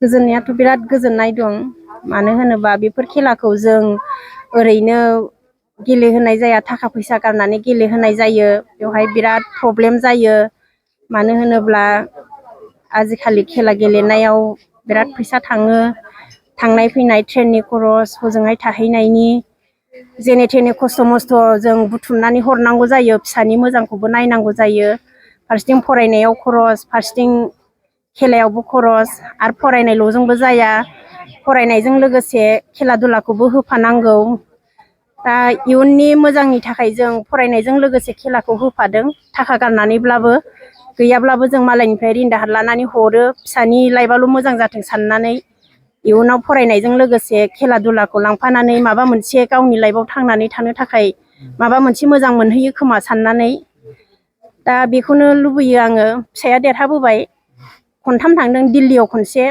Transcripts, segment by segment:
गोजोननायाथ' बिराद गोजोननाय दं। मानो होनोबा बेफोर खेलाखौ जों ओरैनो गेलेहोनाय जाया, थाखा फैसा गारनानै गेलेहोनाय जायो। बेवहाय बिराद प्रब्लेम जायो। मानो होनोब्ला आजिखालि खेला गेलेनायाव बिराद फैसा थाङो। थांनाय फैनाय ट्रेननि खरस, हजोंहाय थाहैनायनि जेने थेने खस्थ' मस्थ' जों बुथुमनानै हरनांगौ जायो। फिसानि मोजांखौबो नायनांगौ जायो। फारसेथिं फरायनायाव खरस, फारसेथिं खेलायावबो खरस, आरो फरायनायल'जोंबो जाया। फरायनायजों लोगोसे खेला दुलाखौबो होफानांगौ। दा इयुननि मोजांनि थाखाय जों फरायनायजों लोगोसे खेलाखौ होफादों। थाखा गारनानैब्लाबो, गैयाब्लाबो जों मालायनिफ्राय रिन दाहार लानानै हरो। फिसानि लाइफआल' मोजां जाथों साननानै इयुनाव फरायनायजों लोगोसे खेला दुलाखौ लांफानानै माबा मोनसे गावनि लाइफआव थांनानै थानो थाखाय माबा मोनसे मोजां मोनहैयो खोमा साननानै। दा बेखौनो लुबैयो आङो। फिसाया देरहाबोबाय, खनथाम थांदों। दिल्लीयाव खनसे,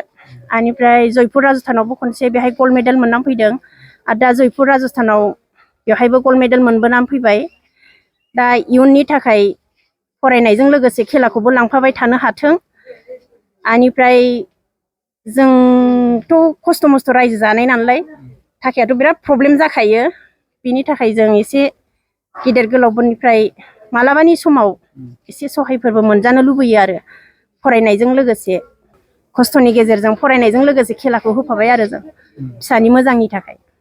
बेनिफ्राय जयपुर राजस्थानावबो खनसे, बेहाय गल्ड मेडेल मोननानै फैदों। आरो दा जयपुर राजस्थानाव बेवहायबो गल्ड मेडेल मोनबोनानै फैबाय। दा इयुननि थाखाय फरायनायजों लोगोसे खेलाखौबो लांफाबाय थानो हाथों। बेनिफ्राय जोंथ' खस्थ' मस्थ' रायजो जानाय नालाय, थाखायाथ' बिराद प्रब्लेम जाखायो। बिनि थाखाय जों एसे गेदेर गोलावफोरनिफ्राय मालाबानि समाव एसे सहायफोरबो मोनजानो लुबैयो आरो। फरायनायजों लोगोसे खस्थ'नि गेजेरजों फरायनायजों लोगोसे खेलाखौ होफाबाय आरो जों फिसानि मोजांनि थाखाय।